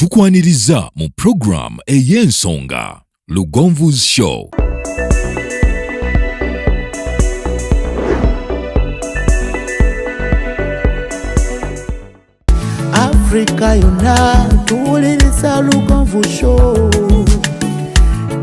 Tukwaniriza mu program ey'ensonga Lugonvu's Show. Afrika yonna tuwuliriza Lugonvu Show.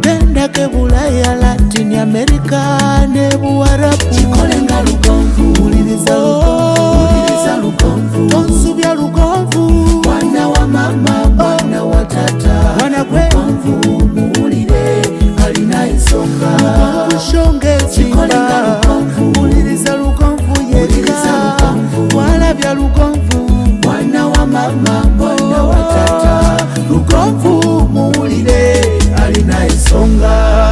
Gendako Bulaya, Latin America ne Buwarabu. Kikolenga Lugonvu, wuliriza Lugonvu, Lugonvu, tonsubya Lugonvu. Mwana wa mama, mwana wa tata, mwana gwe Lugonvu, muwulire alina ensonga. Lugonvu Show ng'ezimba, wuliriza Lugonvu yekka, walabya Lugonvu. Mwana wa mama, mwana wa tata, Lugonvu muwulire alina ensonga.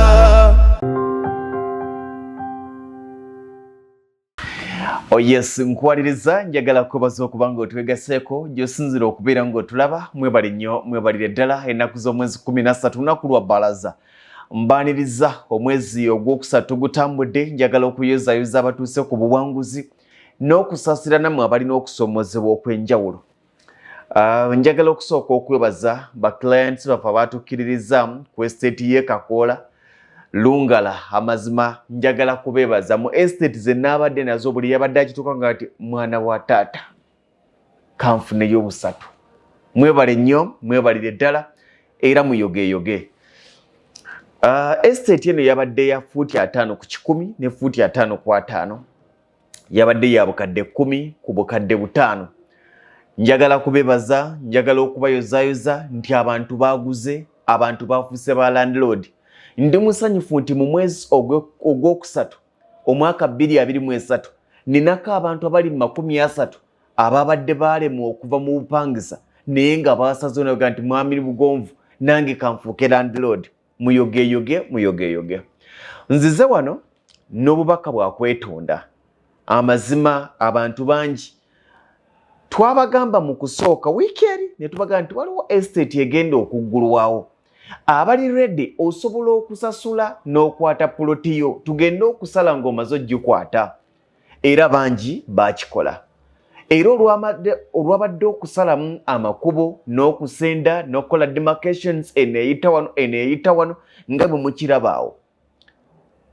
Oh yes, nkuwaliriza, njagala kwebaza okuba nga otwegaseeko gy'osinzira okubeera ng'otulaba. Mwebale nnyo, mwebalire ddala. Ennaku z'omwezi 13, lunaku lwa balaza, mbaniriza. Omwezi ogwokusatu gutambudde. Njagala okuyozayoza abatuuse ku buwanguzi n'okusaasira nammwe abalina okusoomozebwa okw'enjawulo. Njagala okusooka okwebaza ba clients baffe abatukkiririzaamu ku estate y'e Kakoola Lungala. Amazima njagala kubeebaza mu estate ze naabadde nazo, buli yabadde akituuka nga nti mwana wa taata kanfuneyo obusatu. Mwebale nnyo, mwebalire ddala era muyogeyoge. Estate eno yabadde ya fuuti 50 ku 100 ne fuuti 50 ku 50, yabadde ya bukadde 10 ku bukadde 5. Njagala kubebaza, njagala okubayozayoza nti abantu baguze, abantu bafuuse ba landlord. Ndi musanyufu nti mu mwezi ogwokusatu omwaka 2023 ninako abantu abali mu 30 ababadde baalemwa okuva mu bupangisa, naye nga basaze onaga nti mwami Lugonvu, nange kanfuuke landlord. Muyogeyoge, muyogeyoge. Nzize wano n'obubaka bwa kwetonda. Amazima abantu bangi twabagamba mu kusooka wiiki eri ne tubagamba nti waliwo estate egenda okuggulwawo, abali ready osobola okusasula n'okwata puloti yo, tugende okusala ng'omaze ogikwata. Era bangi bakikola, era olwabadde okusalamu amakubo n'okusenda n'okukola demarcations, eno eyita wano, eno eyita wano, nga bwe mukirabaawo,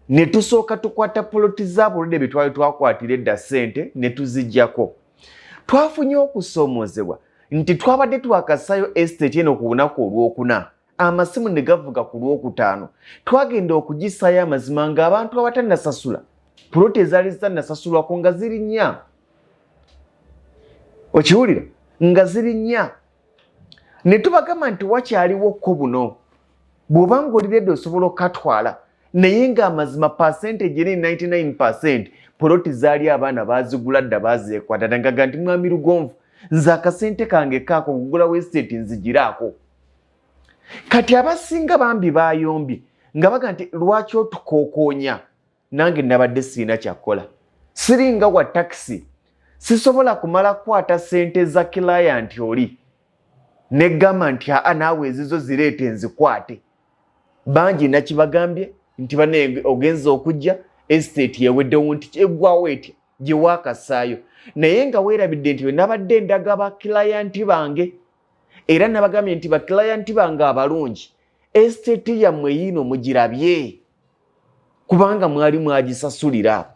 ne tusooka tukwata poloti zaabuludde bye twali twakwatira edda ssente ne tuziggyako. Twafunye okusoomozebwa nti twabadde twakasayo estate eno ku lunaku olwokuna, amasimu ne gavuga ku lwokutaano. Twagenda okugisaayo, amazima ng'abantu abatannasasula, puloti ezaali zitannasasulwako nga ziri nnya. Okiwulira, nga ziri nnya, ne tubagamba nti wakyaliwo ko buno, bw'oba ng'oli ready osobola okukatwala. Naye ng'amazima percentage eri 99%, poloti zaali abaana baazigula dda, baazeekwata. Nagaga nti mwami Lugonvu, nze akasente kange kaako kugulawo estate nzigiraako. Kati abasinga bambi bayombye nga baga nti lwaki otukookoonya? Nange nabadde siina kyakkola, siringa wa takisi, sisobola kumala kukwata sente za client oli negamba nti aa, naawe ezizo zireete nzikwate. Bangi nakibagambye nti bane ogenza okujja estate eweddewo, nti eggwawo etya gye waakasaayo? Naye nga weerabidde nti nabadde ndaga ba client bange, era nabagambye nti ba client bange abalungi, estate yammwe yiino mugirabye kubanga mwali mwagisasulira.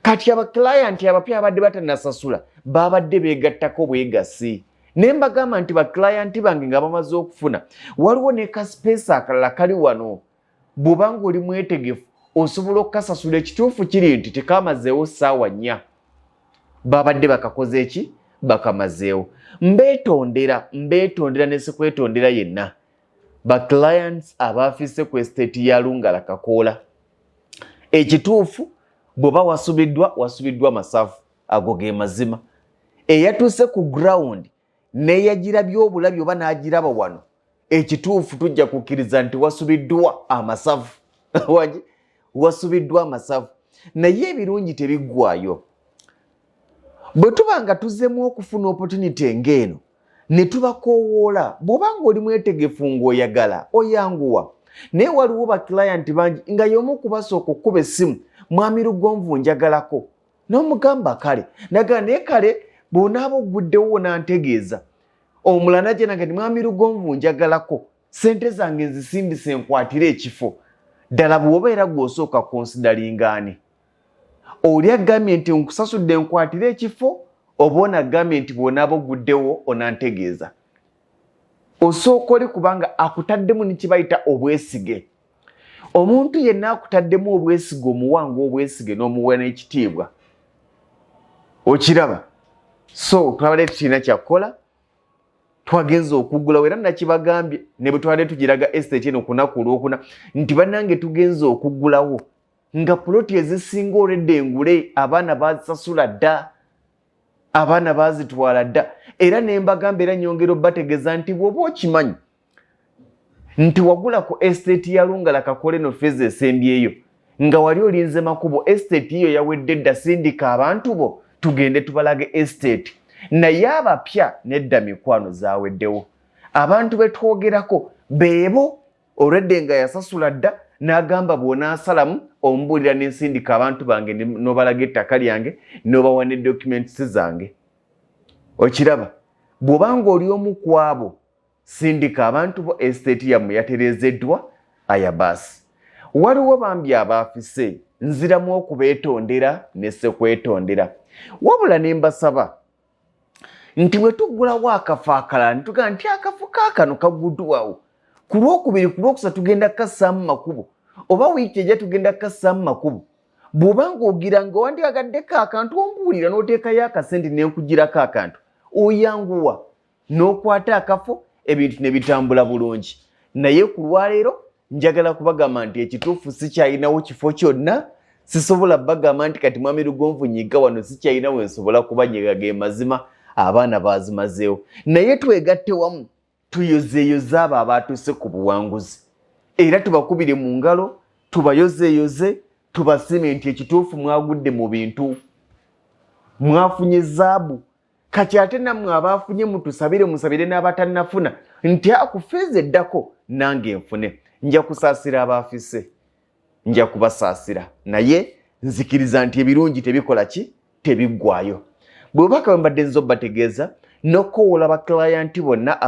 Kati aba client abapya abadde batanasasula babadde beegattako bwegasi, ne mbagamba nti ba client bange nga bamaze okufuna, waliwo ne ka space akalala kali wano, bw'oba ng'oli mwetegefu osobola okukasasula. Ekituufu kiri nti tekamazeewo ssaawa 4, babadde bakakoze eki, bakamazeewo. Mbeetondera, mbeetondera ne sikwetondera yenna ba clients abaafise ku estate ya Lungala Kakoola. Ekituufu bw'oba wasubiddwa, wasubiddwa masavu, ago ge mazima. Eyatuuse ku ground neyagirabye obulabi oba n'agiraba wano, ekituufu tujja kukkiriza nti wasubiddwa amasavu. Wangi, wasubiddwa amasavu, naye ebirungi tebiggwayo. Bwe tuba nga tuzzemu okufuna opportunity ng'eno ne tubakoowoola, bw'oba ng'oli mwetegefu ng'oyagala oyanguwa. Naye waliwo ba client bangi nga y'omu kubasooka okkuba essimu, mwami Lugonvu, njagalako, n'omugamba kale, nagaa naye kale bw'onaaba oguddewo onantegeeza. Omulala najja nange nti Mwami Lugonvu njagalako sente zange nzisindise nkwatire ekifo. Ddala bw'oba era gw'osooka konsidalinga ani? Oli agambye nti nkusasudde nkwatire ekifo, oba ono agambye nti bw'onaaba oguddewo onantegeeza? Osooka oli kubanga akutaddemu ne kye bayita obwesige. Omuntu yenna akutaddemu obwesige omuwa ng'obwesige n'omuwa n'ekitiibwa, okiraba? So twabadde tulina kyakukola, twagenza okuggulawo, era nakibagambye ne bwe twabadde tugiraga estate eno ku lunaku olwokuna nti bannange tugenza okuggulawo nga puloti ezisinga olwedda engule, abaana bazisasula dda, abaana bazitwala dda. Era ne mbagamba, era nyongera obbategeeza nti bw'oba okimanyi nti wagula ku estate ya Lungala Kakole no phase esembyeyo nga wali olinze makubo, estate eyo yawedde dda. Sindika abantu bo tugende tubalage estate. Naye abapya nedda, mikwano, zaweddewo. Abantu betwogerako beebo olwedde nga yasasula dda n'agamba bw'onaasalamu ombuulira n'ensindika abantu bange n'obalaga ettaka lyange n'obawa ne documents zange. Okiraba, bw'obanga oli omu ku abo, sindika abantu bo, estate yammwe yatereezeddwa. Aya baasi, waliwo bambi abaafise, nziramu okubeetondera ne sekwetondera, wabula ne mbasaba nti bwe tuggulawo akafo akalala ne tugamba nti akafo kaakano kaguddwawo ku Lwokubiri, ku Lwokusatu tugenda kukassaamu makubo, oba wiiki ejja tugenda kukassaamu makubo, bw'oba ng'ogira nga wandiyagaddeko akantu ombuulira n'oteekayo akasente nenkugirako akantu, oyanguwa n'okwata akafo, ebintu ne bitambula bulungi. Naye ku lwaleero njagala kubagamba nti ekituufu sikyalinawo kifo kyonna. Sisobola bagamba nti kati Mwami Lugonvu nyiga wano, sikyalina we nsobola kubanyiga. Ge mazima, abaana bazimazeewo. Naye twegatte wamu tuyozeeyoze abo abaatuuse ku buwanguzi, era tubakubire mu ngalo, tubayozeeyoze, tubasiime nti ekituufu mwagudde mu bintu, mwafunye zaabu. Kati ate nammwe abaafunye mutusabire, musabire n'abatannafuna nti aku phase eddako nange nfune. Nja kusaasira abaafise, nja kubasaasira, naye nzikiriza nti ebirungi tebikola ki? Tebiggwayo. Bwe bubaka bwe mbadde nza obategeeza n'okukowoola ba client bonna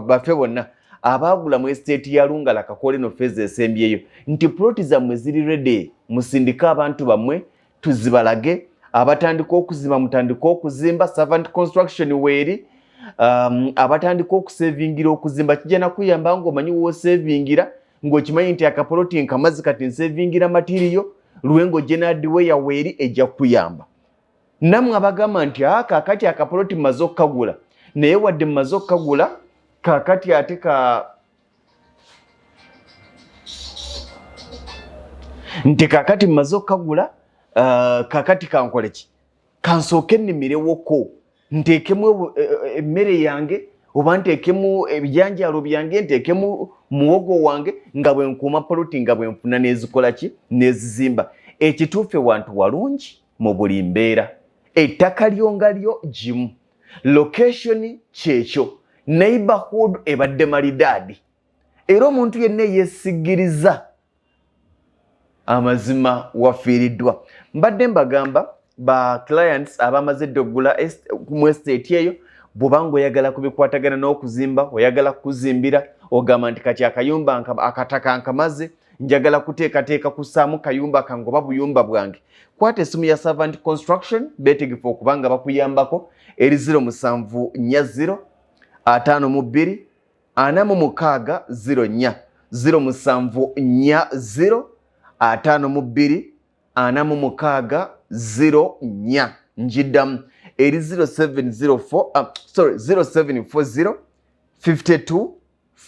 baffe bonna abaagula mu estate ya Lungala Kakole no phase esembyeyo nti ploti zammwe ziri ready, musindike abantu bammwe tuzibalage. Abatandika okuzimba, mutandike okuzimba, Servant Construction weeri. Abatandika okusevingira okuzimba, kijja nakuyamba ng'omanyi woosevingira, ng'okimanyi nti akapoloti nkamazi, kati nsevingira material. Lwengo General Hardware weeri, ejja kukuyamba. Nammwe abagamba nti aa kaakati akapoloti mmaze okukagula, naye wadde mmaze okukagula kaakati ate ka nti kaakati mmaze okukagula, kaakati kankole ki? Kansooke nnimirewoko, nteekemu emmere yange oba nteekemu ebijanjaalo byange, nteekemu muwogo wange nga bwe nkuuma poloti, nga bwe nfuna n'ezikola ki? N'ezizimba. Ekituufu ewantu walungi mu buli mbeera, ettaka lyo nga lyo gimu, location kyekyo, neighborhood ebadde malidaadi, era omuntu yenna eyeesigiriza amazima wafiiriddwa. Mbadde mbagamba ba clients abamaze edda okugula mu estate eyo, bw'obanga oyagala kubikwatagana n'okuzimba, oyagala kukuzimbira, ogamba nti kati akayumba akataka nkamaze, njagala kuteekateeka kussaamu kayumba kange oba buyumba bwange, kwata essimu ya Servant Construction, beetegefu okuba nga bakuyambako eri 0740 52 46 04, 0740 52 46 04. Njiddamu eri 0704, sorry, 0740 52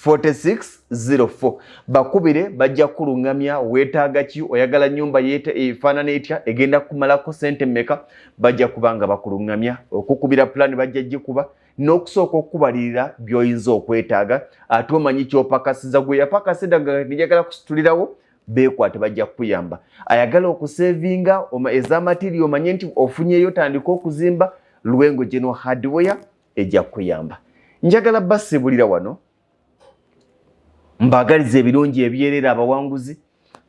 4604. Bakubire, bajja kuluŋŋamya weetaaga ki, oyagala nyumba efaanana etya, egenda kumalako sente mmeka. Bajja kuba nga bakuluŋŋamya okukubira pulaani, bajja gikuba n'okusooka okukubalirira by'oyinza okwetaaga, ate omanyi kyopakasiza. Gwe yapakasida nga njagala kusitulirawo, beekwate, bajja kukuyamba. Ayagala okusevinga ez'amatiri, omanye nti ofunyeyo, tandika okuzimba, Lwengo General Hardware ejja kukuyamba. Njagala basibulira wano, mbagaliza ebirungi ebyerera abawanguzi.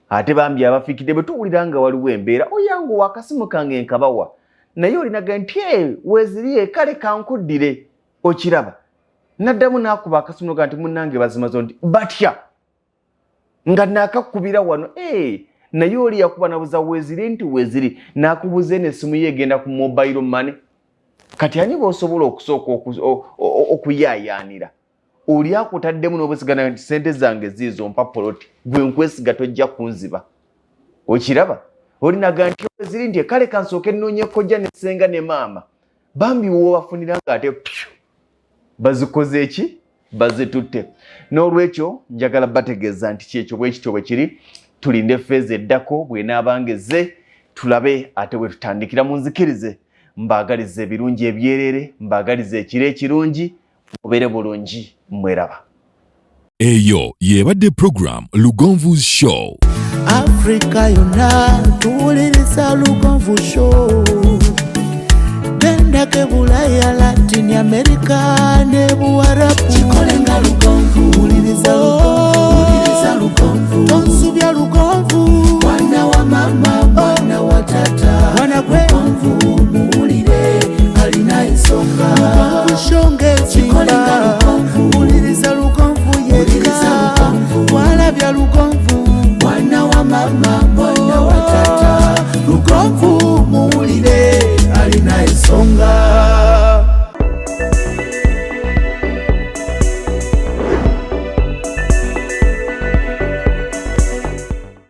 Ate bambi abafikidde, bwe tuwulira nga waliwo embeera, oyanguwa, akasimu kange nkabawa, naye olinaga nti weeziriye, kale kankuddire. Okiraba? Naddamu n'akuba akasimu noga nti munnange bazimaze nti batya nga naakakubira wano ee naye oli yakuba nabuza weeziri nti weeziri n'akubuza eno essimu ye egenda ku mobile money. Kati ani b'osobola okusooka okuyaayaanira? Oli akutaddemu n'obwesigana nti sente zange ziizo mpa poloti, gwe nkwesiga tojja kunziba. Okiraba olinaga nti ziri nti kale kansooke nnoonye kojja ne ssenga ne maama bambi woobafunira nga ate pyu bazikoze eki bazitutte. N'olwekyo njagala bategeeza nti kyekyo bwe kityo bwe kiri. Tulinde feeza eddako bw'enaabanga ezze tulabe ate bwe tutandikira. Munzikirize mbaagalize ebirungi ebyerere, mbaagalize ekiro ekirungi, mubeere bulungi, mweraba. Eyo yebadde program Lugonvu's Show. Afrika yonna tuwuliriza Lugonvu Show. Gendako Bulaya, Latin America ne Buwarabu. Kikole nga Lugonvu.